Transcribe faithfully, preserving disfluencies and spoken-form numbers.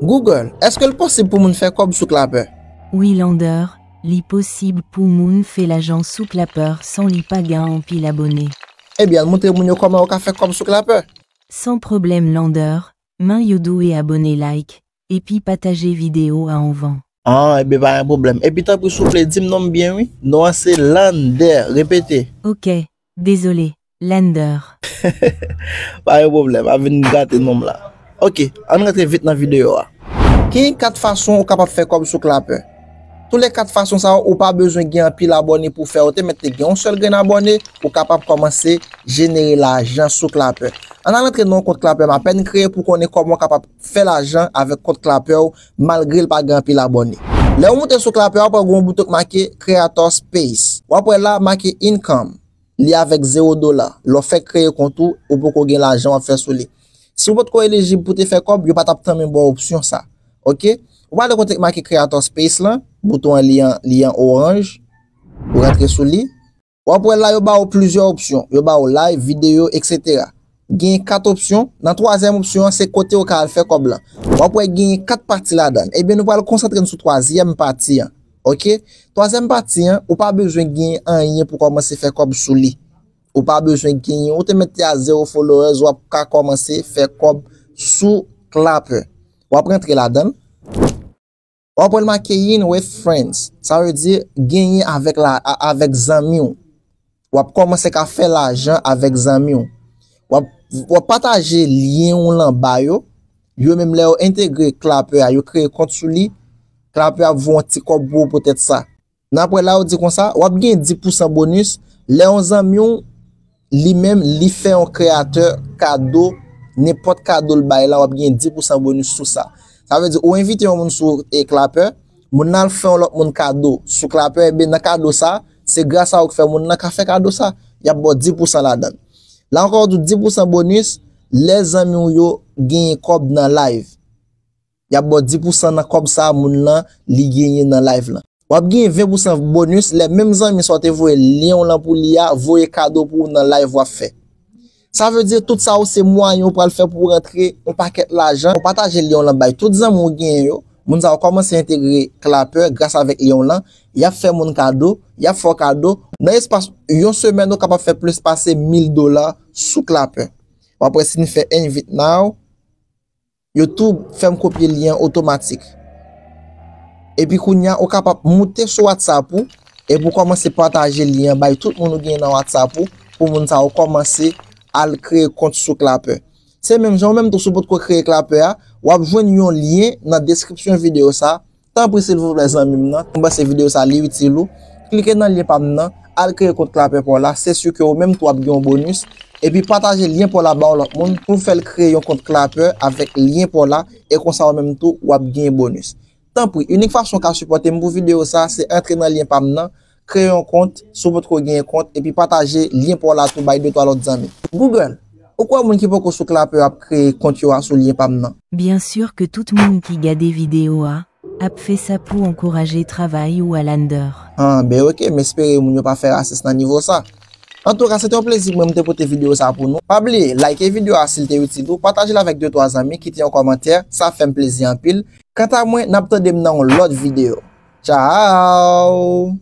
Google, èske l posib pou moun fè kòb sou Clapper? Wi Lander, li posib pou moun fè lajan sou Clapper san li pa gen anpil abòne. Ebyen, al montre moun yo kòman yo ka fè kòb sou Clapper. San pwoblèm Lander, men yo dwe abòne, like, epi pataje videyo a anvan. Ah, ebyen pa gen pwoblèm. Epi tanpri souple, di m non m byen wi. Non an se Lander, repete. Ok, dezole, Lander. Pa gen pwoblèm, ap vin gate non m la. Ok, ann rantre vit nan videyo a. Gen kat fason ou kapab fè kòb sou Clapper. Tou le kat fason sa yo, ou pa bezwen gen anpil abòne pou fè yo. Te mèt te gen yon sèl grenn abòne, ou kapab kòmanse jenere lajan sou Clapper. Ann al antre nan yon kont Clapper m apèn kreye pou konnen kòman w kapab fè lajan avèk kont Clapper w malgre l pa gen anpil abòne. Lè w moute sou Clapper a, w pral gen yon bouton k make Creator Space. W ap wè la make Income. Li avèk zewo dola. Lè w fèk kreye kont ou, ou poko gen lajan w ap fè sou li. Si w potko elijib pou te fè kòb, yo pa t ap tanmen ba w opsyon sa. Ok? Ou prale kote k make Creator Space lan, bouton an li an, li an oranj. Ou rantre sou li. W ap wè la yo ba w plizyè opsyon. Yo ba w live, videyo, etsetera. Gen kat opsyon. Nan twazyèm opsyon an, se kote w ka al fè kòb lan. W ap wè gen kat pati ladan l. Ebyen, nou pral konsantre n sou twazyèm pati an. Ok? Twazyèm pati an, ou pa bezwen gen anyen pou kòmanse fè kòb sou li. Ou pa bezwen genyen. Ou te mèt te a zewo followers, w ap ka kòmanse fè kòb sou Clapper. W ap rantre ladan l. W ap wè l make in with friends. Sa vle di genyen avèk la, a- avèk zanmi w. W ap kòmanse ka fè lajan avèk zanmi w. W ap, w ap pataje lyen w lan ba yo. Yo menm lè yo entegre Clapper a, yo kreye kont sou li, Clapper ap voye yon ti kòb pou ou poutèt sa. N ap wè la yo di konsa, w ap gen dis pousan bonis lè yon zanmi w li menm li fè yon kreyatè kado, nenpòt kado l bay la, w ap gen dis pousan bonis sou sa. Sa vle di ou envite yon moun sou e Clapper, moun nan al fè yon lòt moun kado sou Clapper, ebyen nan kado sa, se gras a ou k fè moun nan ka fè kado sa. Y ap ba w dis pousan ladan l. La ankò, w di dis pousan bonis lè zanmi w yo genyen kòb nan live. Y ap ba w dis pousan nan kòb sa moun lan li genyen nan live lan. W ap gen ven pousan bonis lè menm zanmi sa w te voye lyen w lan pou li a voye kado pou ou nan live w ap fè. Sa vle di tout sa yo se mwayen w pral fè pou w rantre yon pakèt lajan. Ou pataje lyen w lan bay tout zanmi w genyen yo. Moun sa yo kòmanse entegre Clapper gras avèk lyen w lan. Y ap fè moun kado, y ap fè w kado. Nan espas yon semèn ou kapab fè plis pase mil dola sou Clapper. W ap wè si n fè invite now. Yo tou fè m kopye lyen an otomatik. Epi kounye a, ou kapab moute sou WhatsApp ou epi w kòmanse pataje lyen an bay tout moun ou genyen nan WhatsApp ou pou moun sa yo kòmanse al kreye kont sou Clapper. Se menm jan ou menm tou si w potko kreye Clapper a, w ap jwenn yon lyen nan deskripsyon videyo sa a. Tanpri silvouplè zanmi m nan, m panse videyo sa li itil ou. Klike nan lyen pa m nan, al kreye kont Clapper pa w la, se si ke ou menm tou w ap gen yon bonis. Epi pataje lyen pa w la ba yon lòt moun pou fè l kreye yon kont Clapper avèk lyen pa w la e konsa ou menm tou w ap gen bonis. Tanpri, inik fason w ka sipòte m pou videyo sa, se antre nan lyen pa m nan, kreye yon kont, si w potko genyen kont, epi pataje lyen pa w la tou bay de twa lòt zanmi. Google, ou kwè moun ki poko sou Clapper ap kreye kont yo a sou lyen pa m nan? Byen si ke tout moun ki gade videyo a ap fè sa pou ankouraje travay ou a Lander. Anben ok, m espere moun yo pa fè rasis nan nivo sa. Antouka, se te yon plezi pou mwen m te pote videyo sa pou nou. Pa bliye, like videyo a si l te itil ou, pataje l avèk de twa zanmi, kite yon kòmantè, sa fè m plezi anpil. Kanta mwen, n ap tande m nan yon lòt videyo. Tchao!